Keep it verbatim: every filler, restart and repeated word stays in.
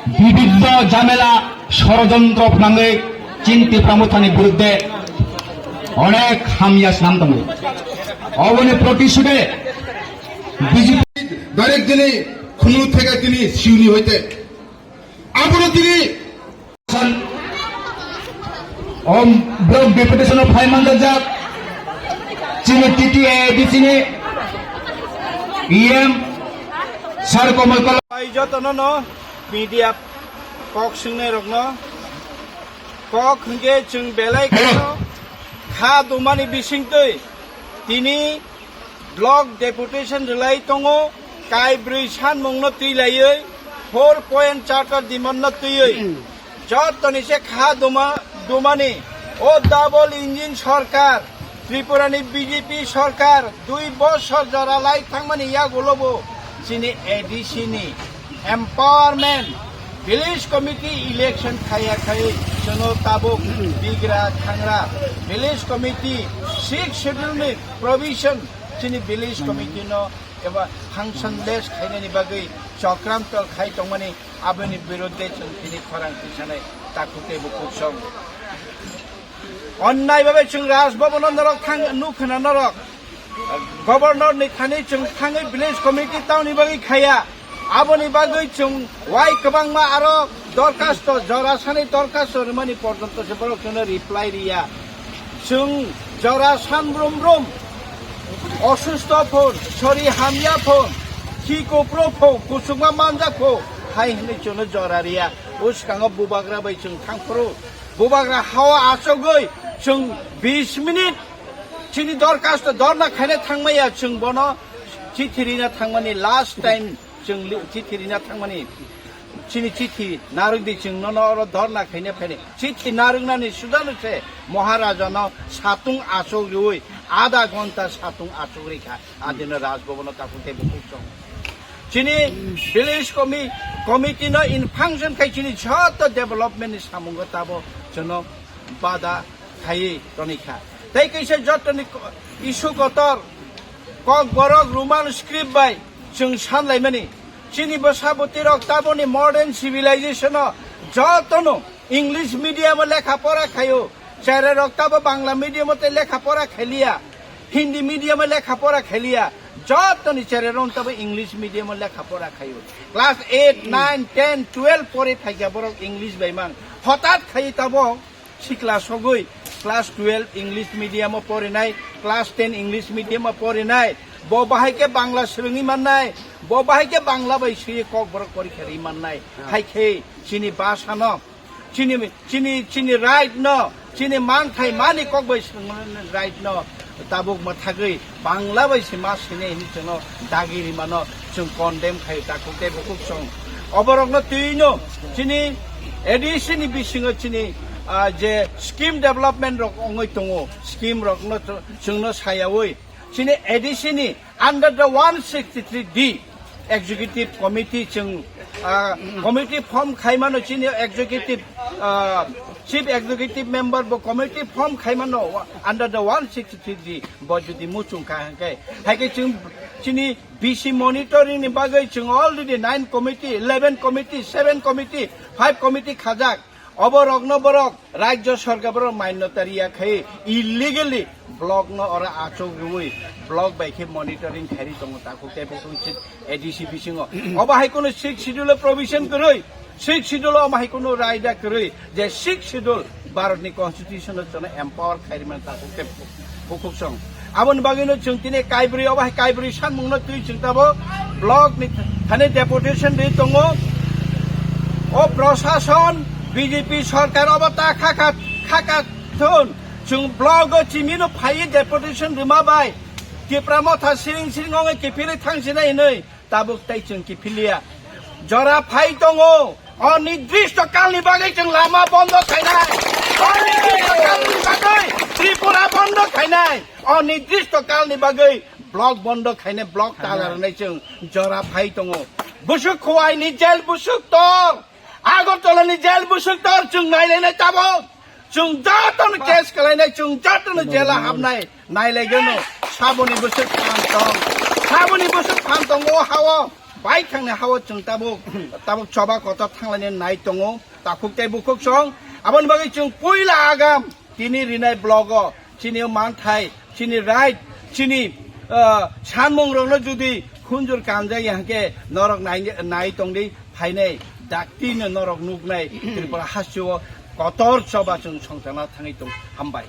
Bibiddo jamela sorojontro phnangwi chini Tipra Mothani birudde onek hamya snam tongo. Oboni protishude B J P direct dini khunu thega dini siuni hoite. Abono dini Om block deputation of five manjak chini T T A D C ni E M sir Komal Kala. Bai jotono no media kok swngnai rokno kok hwnkhe chwng belai kheno kha dumani bisingtwi tini block deputation rwlai tongo, kaibrwi sanmungno twi laiwi, four point charter demand no twiwi, jotoni se kha duma, dumani, o double engine sorkar, Tripura ni B J P sorkar, dui bosor jora lai thangmani yagulo bo chini A D C ni empowerment, village committee election khaya khai chwngno tabuk bigra thangra, village committee six schedule ni provision chini village committee no eba functionless khainani bagwi chokranto khai tongmani, aboni birudde chwng tini khorang tisanai takhuk tei bukhuk song. Onnai babe chwng Raj Bhavan o norok thang nukhwna norok Governor ni thani chwng thangwi village committee tamoni bagwi khaya. Aboni bagwi chwng wai kwbangma aro dorkhasto, jora sani dorkhasto rwmani porjonto se borok chwngno reply riya. Chwng jora san brum brum osusto phon, sori hamya phon, khi kopro phon, kusukma manjak phon, hai hwnwi chwngno jora riya. O swkango bubagra bai chwng thangphuru. Bubagra hao achogwi chwng bis minute chini dorkhasto dorna khaina thangmaya, chwng bono chithi rina thangmani last time. Chwng li-, chithi rina thangmani, chini chithi narwk di, chwng nono oro dhorna khaina phaini. Chithi narwknani sudano se Maharaja no satung achuk riwi, adha ghonta satung achuk rikha. Adino Raj Bhavan o takhuk tei bukhuk song. Chini village commi-, committee no in function khai chini joto development ni samungo tabo chwngno bada khaiwi tonikha. Tei kaisa jotoni ko-, issue kotor, Kokborok Roman script bai chwng sanlaimani. Chini bwsa bwtwi rok taboni modern civilization o jotono English medium o lekha pora khaio. Cherai rok tabo Bangla medium o tei lekha pora khaliya. Hindi medium o lekha pora khaliya. Jotoni cherai rok tabo English medium o lekha pora khaio. Class eight, nine, ten, twelve pori phaikha borok English bai mang. Hotat khai tabo sikla sogwi class twelve English medium o porinai, class ten English medium o porinai, bo bahai khe Bangla swrwngwi mannai, bo bahai khe Bangla bai swiwi Kokborok porikha rwi mannai. Hai khe chini bhasha no, chini, chini, chini right no, chini manthai mani kok bai swrwngmani right no tabuk mwthagwi Bangla bai se ma sine hinwi chwngno dagi rimano chwng condemn khai takhuk tei bukhuk song. Oborokno twino chini A D C ni bisingo chini, ah, je scheme development rok ongoi tongo, scheme rokno chw-, chwngno sayawi chini A D C ni under the one sixty-three D Executive Committee chwng, ah, committee form khaimano chini executive, ah, chief executive member bo committee form khaimano under the one sixty-three D bo jodi muchung kha hwnkhe, hai khe chwng chini B C monitoring ni bagwi chwng already nine committee, eleven committee, seven committee, five committee khajak. Obo rokno borok Rajya Sarkar borok manyota riya khai illegally block no oro achuk rwi block bai khe monitoring khairi tongo takhuk tei bukhuk chini A D C bisingo. Obo hai kono sixth schedule o provision kwrwi, sixth schedule o obo hai kono raida kwrwi je sixth schedule Bharat ni constitution o chwngno empower khairi man takhuk tei bukhuk song. Aboni bagwino chwng tini kaibrwi obo hai kaibrwi sanmungno twi chwng tabo block ni thani deputation ri tongo. O prosason B J P sorkar obo ta khaka, khaka thun. Chwng block o chimino phaiwi deputation rwma bai Tipra Motha siring siring ongwi kiphilwi thangsinai hinwi tabuk tei chwng kiphiliya. Jora phai tongo. Onidrishto kalni bagwi chwng lama bondo khainai. Onidrishto kalni bagwi Tripura bondo khainai. Onidrishto kalni bagwi block bondo khainai, block tala rwnai chwng jora phai tongo. Busuk Khowai ni jail busuk tor, Agartala ni jail busuk tor chwng nailainai tabuk. Chwng jotono case kalainai, chwng jotono jela habnai nailaigano. Saboni busuk phan tong, saboni busuk phan tong o hao. Paithangni hao chwng tabuk, tabuk choba kotor thanglaini nai tongo, takhuk tei bukhuk song. Aboni bagwi chwng puila agam tini rinai blogo chini manthai, chini right, chini, ah, sanmung rokno judi khunjur kanjak ya hwnkhe norok nai, nai tongdi phainai dakti no norok nuknai Tripura hasteo kotor choba chwng songchana thangwi tong. Hambai.